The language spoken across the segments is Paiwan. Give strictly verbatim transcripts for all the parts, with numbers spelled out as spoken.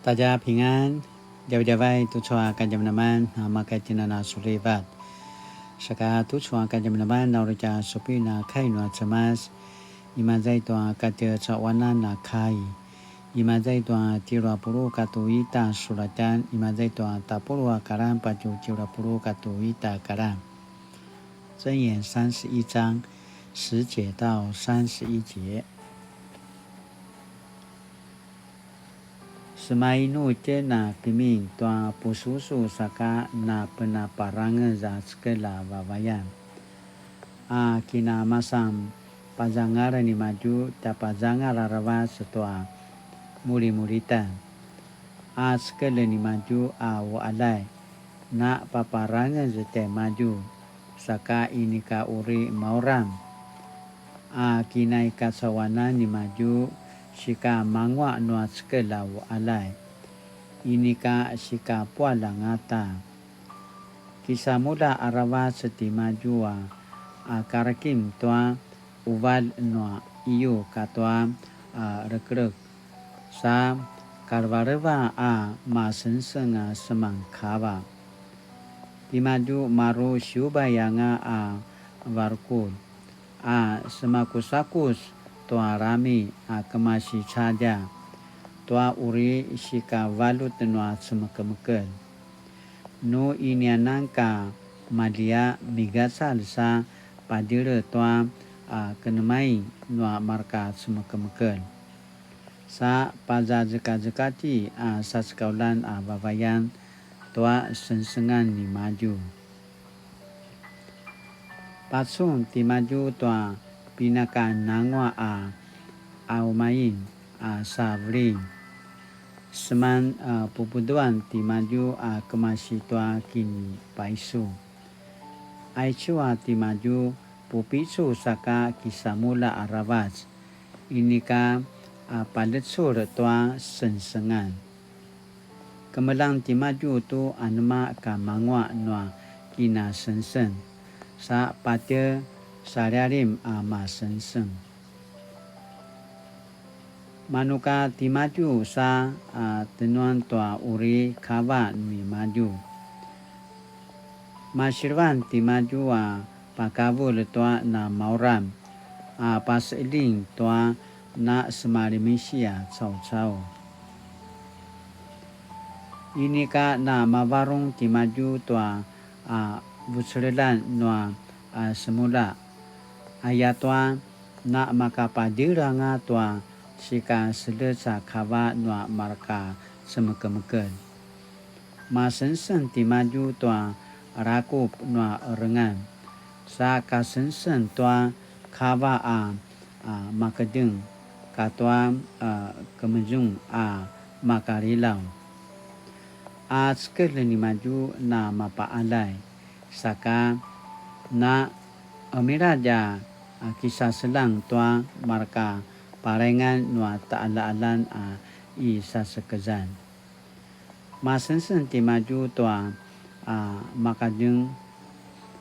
大家平安, djavadjavay tucu a kadjamadjaman a maka tjinana sulivat. Saka tucu a kadjamadjaman na uri tja supin a kai nua Cemas, imaza i tua katjecaquanan a kai, imaza i tua tjelu a puluq katua ita sulatjan, imaza i tua tapuluq a karan patje tjelu a puluq katua ita karan. 箴言三十一章十節到三十一節。 Semainu itjen a kimin tua pususu saka napenaparangez a cekelj a vavayan, a kinamasan pazangal nimadju tjapazangal aravac tua mulimulitan, a cekelj nimadju a uqaljay, na paparangez tjaimadju, saka inika uri mauram. A kinaikacauanan nimadju sika manguaq nua cekelj a uqaljay, inika sika pualjangata. Kisamulja aravac timadju a, a karakim tua quvalj nua iyu katua, a, rekrek, sa kalevaleva a masengseng a seman kava. Timadju maru siubay anga a varukur, a semakusakus tua rami a kemasi cadja, tua uri sikavaljut nua cemekemekelj. Nu inianan ka maljia migacalj sa padjele tua, a, kenemay nua marka cemekemekelj, sa pazazekazekatji a sacekauljan a vavayan tua sengsengan nimadju. Pacun timadju tua pinakananguaq a, a umain a saveling. Seman, a, pupuduan timadju a kemasi tua kinipaisu. Aicu a timadju pupicul saka kisamulja aravac, inika, a, palecul tua sengsengan. Kemeljang timadju tu anema ka manguaq nua kinasengseng, sa patje salialim a masengseng. Manu ka timadju sa, a, tenuan tua uri kava nimadju. Masilevan timadju a pakavulj tua na mauram, a paseqeljing tua na semalimisi a caucau. Inika na mavarung timadju tua, a, vucelelan nua, a, semula. Ayatua na makapadjele anga tua sika selec a kava nua marka cemekemekelj. Masengseng timadju tua rakup nua erengan, sa kasengseng tua kava a, a, makedeng katua, a, kemezung a makalilaw. A cekelj nimadju na mapaqaljay, saka na qemiladj a, a, kisaseljang tua marka palaingan nua taqaljaqaljan a i sasekezan. Masengseng timadju tua, a, makadeng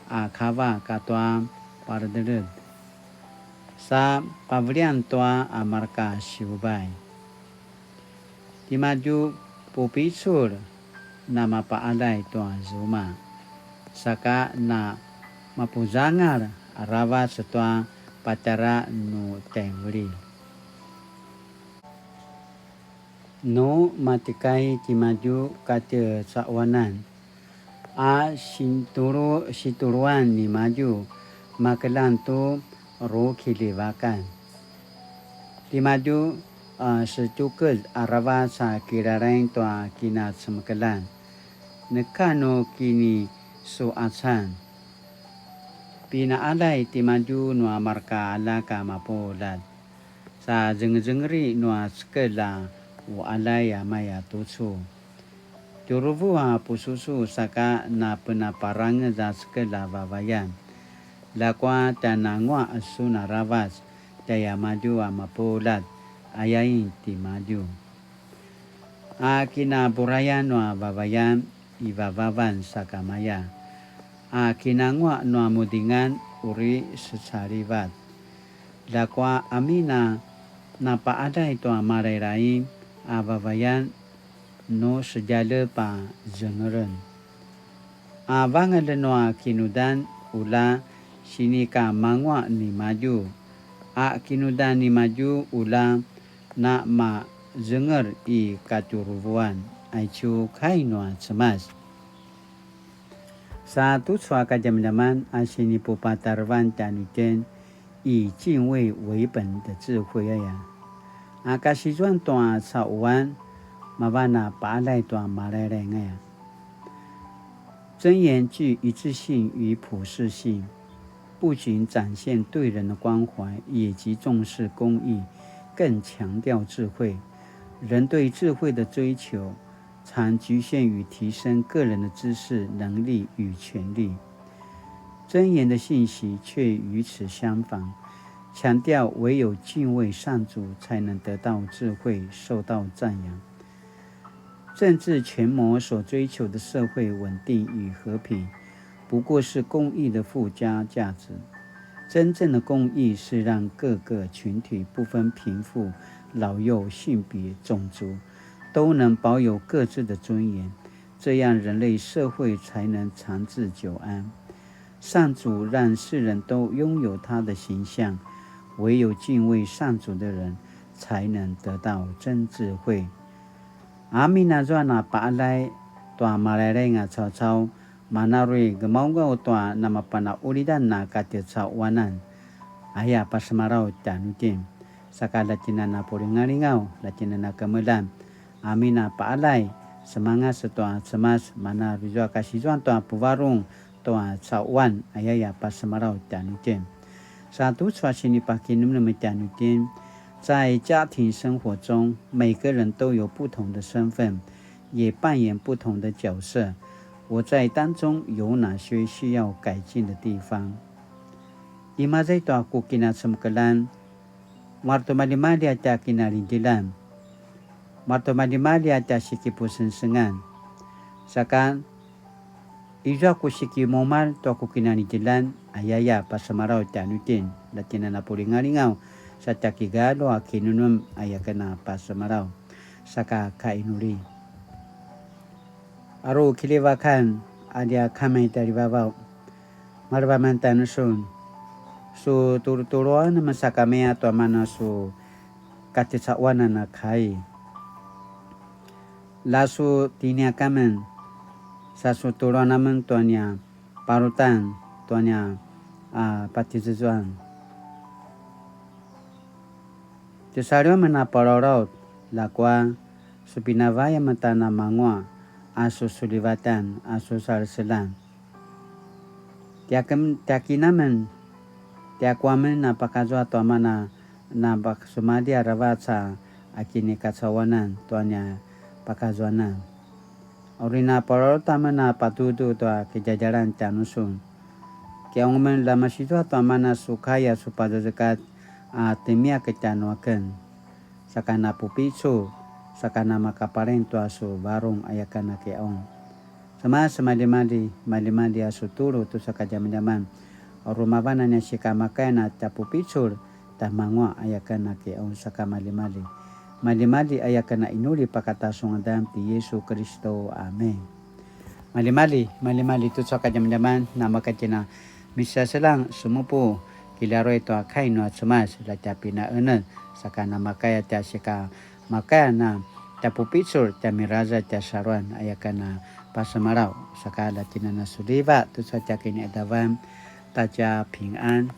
a kava katua paredred, sa pavelian tua a marka siubay. Timadju pupicul na mapaqaljay tua zuma, saka na mapuzangal aravac tua patjara nu tjaiveli. Nu matikai timadju katjecaquanan, a sintulu-, situluan nimadju makeljang tu rukiljivakan. Timadju, a, setjukelj aravac a kilalaing tua kinacemekeljan, neka nu kinisuqacan. Pinaqaljay timadju nua marka aljak a mapuljat, sa zengezengeri nua cekelj a uqaljay a maya tucu. Tjuruvu a pususu saka napenaparangez a cekelj a vavayan. Ljakua tjananguaq sun aravac tjaiamadju a mapuljat, ayain timadju. A kinaburayan nua vavayan i vavavan sakamaya, a kinanguaq nua mudingan uri secalivat. Ljakua amin a napaqaljay tua malailai a vavayan, nu sedjalep a zengeren. A vangalj nua kinudan ula sinikamanguaq nimadju, a kinudan nimadju ula namazengel i katjuruvuan, aicu kai nua Cemas. Sa tucu a kadjamadjaman a sinipupatarevan tjanuitjen i 敬畏為本的智慧 aya. A kasizuan tua cauan mavan a paalay tua malaylay aya. 箴言具一致性與普適性，不僅展現對人的關懷，也極重視公義，更強調智慧。人對智慧的追求，常局限於提升個人的知識、能力與權力。箴言的信息卻與此相反，強調唯有敬畏上主，才能得到智慧，受到赞揚。 政治权谋所追求的社會穩定與和平，不過是公義的附加價值。真正的公義是讓各個群體不分貧富、老幼、性別、種族，都能保有各自的尊嚴，這樣人類社會才能長治久安。上主讓世人都擁有他的形象，唯有敬畏上主的人才能得到真智慧。 Amin azua na paalay tua malaylay a caucau, mana uri gemaugaw tua namapanaqulidan a katjecaquanan, aya pasemalaw tjanuitjen. Saka latjinana pulingalingaw, latjinana kemeljang. Amin a paalay, semangas tua Cemas, mana uri zua kasizuan tua puvarung, tua caquan, ayaya pasemalaw tjanuitjen. Sa tucu a sinipakinemnem tjanuitjen, 在家庭生活中，每個人都有不同的身份，也扮演不同的角色。我在當中有哪些需要改進的地方？Imaza i tua ku kinacemekeljan, maretimaljimalji a tja kinalidjilan, maretimaljimalji a tja sikipusengsengan. Saka, izua ku sikimumalj tua ku kinalidjilan, ayaya pasemalaw tjanuitjen, latjinana pulingalingaw, sa tja kigalju a kinemnem, ayaken a pasemalaw, saka kainuli. Aru kiljivakan, a nia Kama i tjaljivavaw, maljeva amen tjanusun, su tulutuluan amen sakamaya tua mana su katjecaquanan a kai. La su tiniak amen, sa su tuluan amen tua nia parutan, tua nia, a, patizuzuan. Tjusaliw amen a palalaut, ljakua, su pinavay amen ta namanguaq, a su sulivatan, a su saleselan. Tiaken-, tiaken amen, tiaku amen a pakazua tua mana na pakasumalji aravac a kinikacauanan tua nia pakazuanan. Uri na palalaut amen a patudu tua kidjadjalan tjanusun. Kiqaung amen la masi zua tua mana su kai a su pazazekatj a temiaq tjanuaken. Saka na pupicul, saka na makapalain tua su varung ayaken a kiqaung. Cemas, maljimalji, maljimalji a su tulu tucu a kadjamadjaman. Uri mavan a nia sikamakaya na tja pupicul, tja manguaq ayaken a kiqaung saka maljimalji. Maljimalji ayaken a inuli pakata su ngadan ti Yesu Kiristu. Amen. Maljimalji, maljimalji tucu a kadjamadjaman, namakatjina misaselang semupu, kilaruy tua kai nua Cemas, la tja pinaenel, saka namakaya tja sika makaya na tja pupicul, tja miraza tja saluan, ayaken a pasemalaw, saka latjinana suliva, tucu a tja kiniqadavan, ta tja pingan.